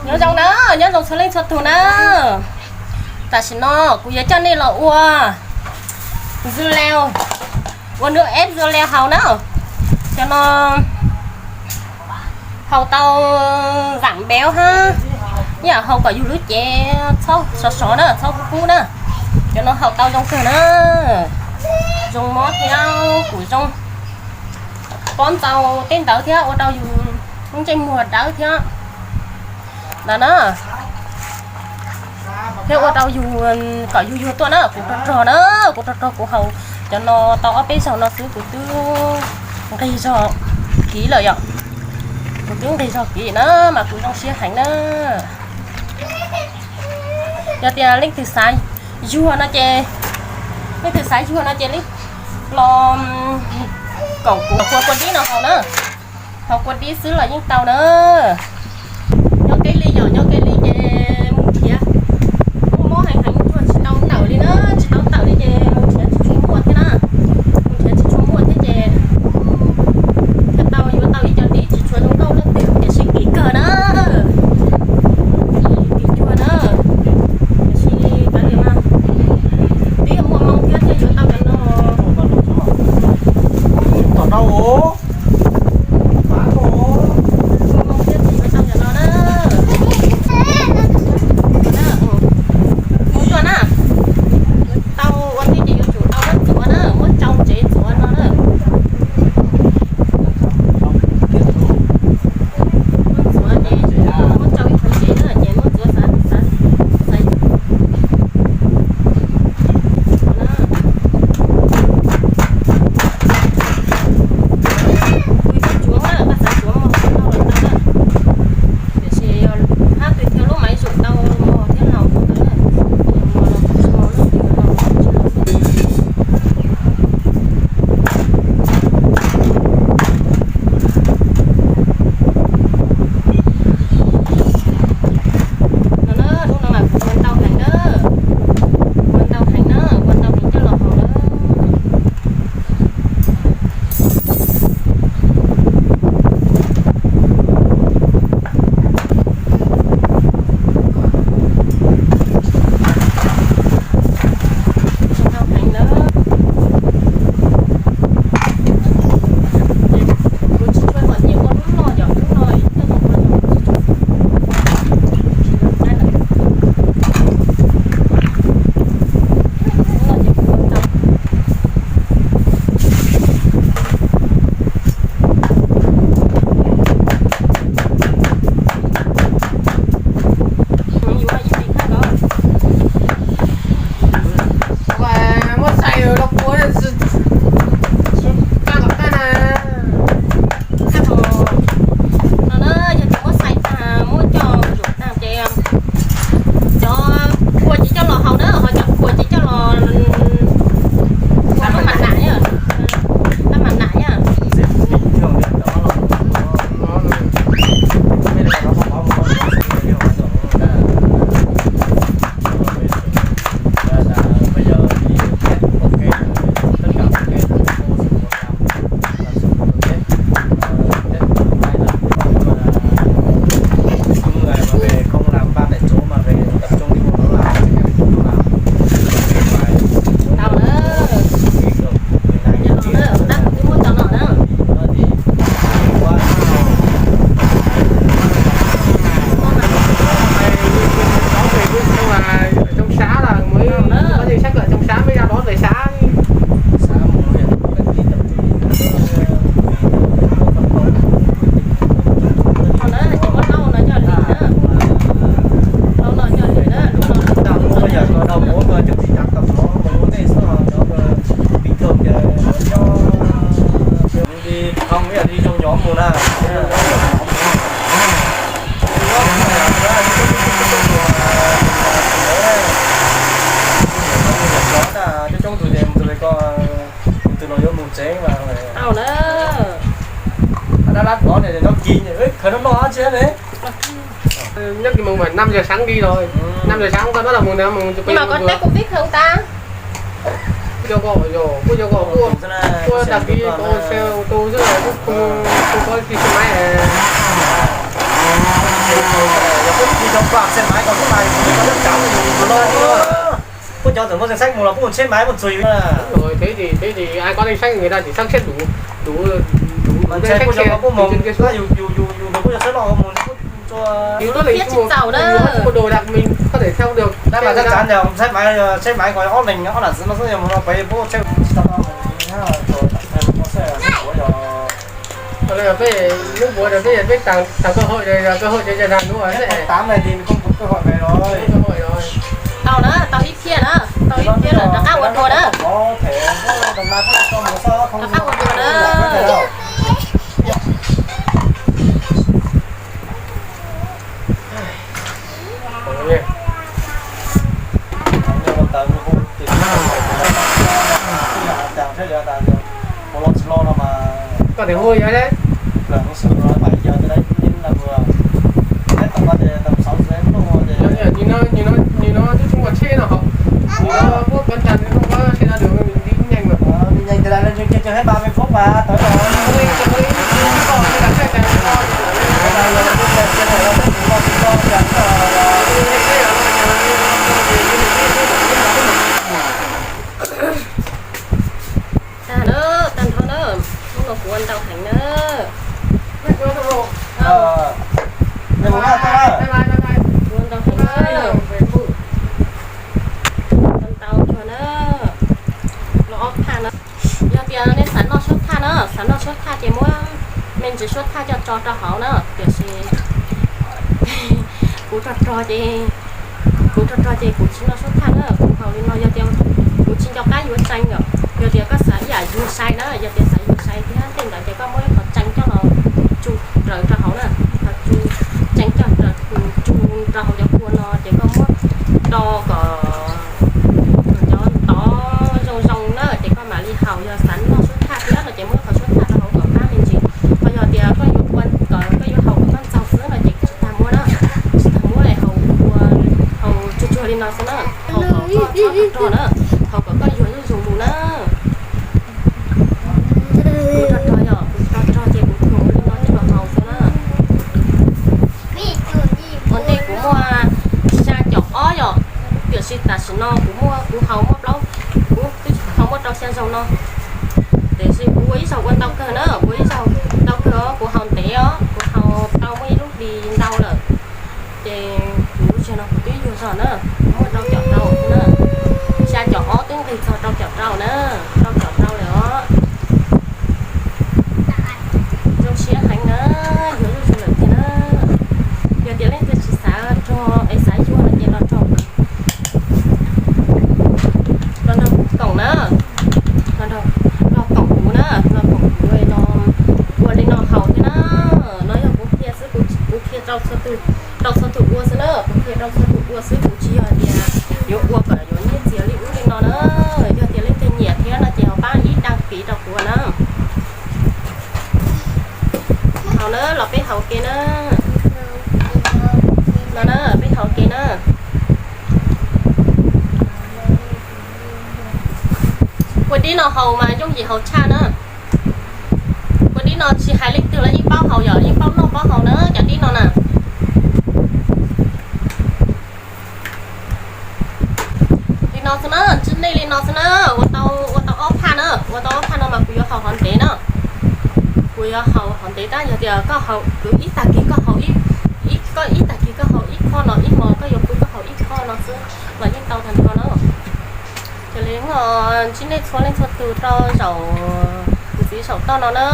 Nyob zoo na, nyob zoo txhua leej txhua tus na. Tam sim no kuv yuav coj nej los ua dưa leo, ua nước ép dưa leo haus na. Cov no haus tau giảm béo hab, yam haus kom yus lub cev txhob sov sov na, txhob kub kub na. Cov no haus tau zoo kawg na, zoo mob thiab kuv zoo pob ntxaus tej ntawd thiab ua rau yus lub ntsej muag dawb thiab ntawd na. Thiab ua rau yus kom yus yuag tuaj na, kuv rog rog na, kuv rog rog kuv haus cov no tau ob peb zaug no xwb kuv twb nqig zog kiv lawm yom. Kuv twb nqig zog kiv na mas kuv zoo siab heev na. Yog tias leej twg xav yuag no ces, leej twg xav yuag no ces leej los koom kuv kua kua dib no haus na. Haus kua dib xwb los yeej tau na. Nyob kev li yom, nyob kev li ces mus nrhiav, muaj mob heev heev yuag tsis tau tawm li na, tsis tau tawm li ces mus nrhiav tsis tshua muaj thiab na. Mus nrhiav tsis tshua muaj thiab ces thiaj tau yuav tau ib co dib tsis tshua zoo nkauj leej twg tiam sis kim kawg na. Kim cuag na, tiam sis kav liam mas, twb muaj hmoo thiab thiaj yuav tau cov no. Tom no, muaj hmoo thiab thiaj yuav tau cov no na. Mus tuaj na, tau ua thiab ces yuav tsum tau muab txuav na, muab tsau tsev txuav no na. Muab txuav ces muab tsau ib qho tsev na ces muab txuav xav xav xav. Kuv tsuav na, koj xav tsuav mog tau los tau na. Tiam sis yog hab twg thiab lub maiv zum tau mog thiab laus ntawd na, mog los tsis laus, tsis laus. No na, hnub no mas kuv ua ntau heev na, ua ntau heev na, ua ntau heev coj los haus na. Ntau heev na. Kuv tsis tshua txom nyem ua lub no yom, lub no ib tug ua yog kuv tsis tshua txom nyem. Lub no ces kuv ua ntau. Muab xais rau kuv, tsis tau tag na. Tag no na, yog tias muab xais tag, muab coj zaum tag ces cov kua ces coj los haus na, ho cov kua ces coj los ua lub mas nam, lub mas nam. Tau na, tab kuv twb muab tau no na. Trong xã là mới, có danh sách ở trong xã mới ra đón về xã. Tau na, ces muab tau no coj lwm na. Tau no coj lwm na, lub no. Không nghĩa là đi trong nhóm mùa na. Coob coob tus ces tus ko, tus no yuav mus tsev mas. Tau na. Dab lab tod nyob kis, khawv no no tsi ne. Nhất là mùng bảy, năm giờ sáng đi rồi. Năm giờ sáng ta bắt đầu mùng, mùng, nhưng mà có Tết Covid không ta? Koj cov ko, koj cov ko, koj, koj đăng ký có xe ô tô chứ là không, không có đi xe máy à. Cov plam xe máy còn lúc này có chắc chắn là dùng từ lô đi. Pub cov txawm muaj danh sách mus los pub tsheb máy mus txug yus. Rồi, thế thì, thế thì ai có danh sách người ta chỉ sắp xếp đủ, đủ, đủ danh sách xe từ trên kia xuống. Yus, yus, yus, yus pub cov tsheb loj mus pub. Thì tốt là không có đồ đạc mình có thể theo được. Đáp là chắc chắn rồi, xe máy, xe máy có ổn định, ổn định nó sẽ dùng nó phải pub tsheb. Rồi, bây giờ peb, lub buv rồi bây giờ peb tặng, tặng cơ hội rồi, giờ cơ hội cho già làng đúng rồi. F tám này thì mình không có cơ hội về rồi. Không có cơ hội rồi. Tau na, tau ib phiab na, tau ib phiab na, rov qab ua dua na. Có thể có đồng nai có cho mùa sau không. Rov qab ua dua na. Koj tias hu yog lawm. Nim no, nim no, nim no twb tsis muaj tsheb no hos. Nim no muab koj tag, koj muab tsheb no lwm, đi cũng nhanh mà. Đi nhanh từ đây lên trên kia cho hết ba mươi phút mà, tới rồi. Tag na, tag nrho na, hnub no kuv ua ntau heev na. Ua ntau heev na, ua ntau tsuag na, los ob thaj na. Yog tias nej xav noj suab thaj na, xav noj suab thaj ces muab me ntsis suab thaj coj tso rau hauv na, tiam sis kuv rog rog ces, kuv rog rog ces kuv tsis noj suab thaj na, kuv haus li no yog tias kuv tsis nco qab yuav tsees yom. Yog tias koj xav ib yam yug sai na, yog tias xav yug sai thiab tej ntawd ces koj muab ib qho tsees coj los tsu raws rau hauv na, qhov tsu tsees coj, tsu rau hauv cov kua no ces koj muab do kom cov ntov zoo zoo na ces koj mam li haus. Yog xav noj suab thaj thiab no ces muab qhov suab thaj rau hauv kom qab me ntsis. Ho yog tias koj yuav ua kom koj yuav haus kom koj ntxaug xwb no ces tsis tas muab na, tsis tas muab es haus ua, haus tsuag tsuag li no xwb na, haus kom koj txhob rog rog na, haus kom koj yuag zuj zus mus na. Kuv rog rog yom, kuv rog rog ces kuv tsuas ua li no coj los haus xwb na. Ua ntej kuv muaj xya caum ob yom, tiam sis tam sim no kuv muaj, kuv haus muaj plaub, kuv twb haus muaj rau xya zaug no. Tiam sis kuv ua ib zaug ua ntau kawg na, ua ib zaug ntau kawg os, kuv haus ntev os, kuv haus tau muaj ib lub hlis ntau lawm. Ces kuv lub tsev no kuv twb yuag zog na, muaj rau caum rau na, xya caum ob twb nqis txog rau caum rau na, rau caum rau lawm os. Zoo siab heev na, yuav zuj zus lawm tiag na. Yog tias leej twg tsis xav rog es xav yuag no ces los rog, los nrog koom na, los nrog, los koom kuv na, los koom kuv los ua li no haus thiab na. No yog kuv qhia xwb, kuv qhia rau txhua tus, rau txhua tus ua xwb na, kuv qhia rau txhua tus ua xwb, kuv tsis yog tias yuav ua kom yuav nyiaj txiag li ub li no na. Yog tias leej twg nyiam thiab no ces ho pab ib đăng ký rau kuv na. Haus na, los peb haus ke na. Los na, peb haus ke na. Kua dib no haus mas yooj yim haus tshaj na. Kua dib no tsis hais leej twg los yeej paub haus yom, yeej paub noj paub haus na cov dib no na. Li no xwb na, ntsib nej li no xwb na, ua tau, ua tau ob phaj na, ua tau ob phaj no mas kuv yuav haus hov ntev na. Kuv yuav haus hov ntev tab yog tias koj haus, kuv ib tag kis koj haus ib, koj ib tag kis koj haus ib khob no, ib hmos koj yuav pw koj haus ib khob no xwb los yeej tau tag nrho na. Ces li ntsib nej txhua leej txhua tus rau zaum ntxiv saum toj no na.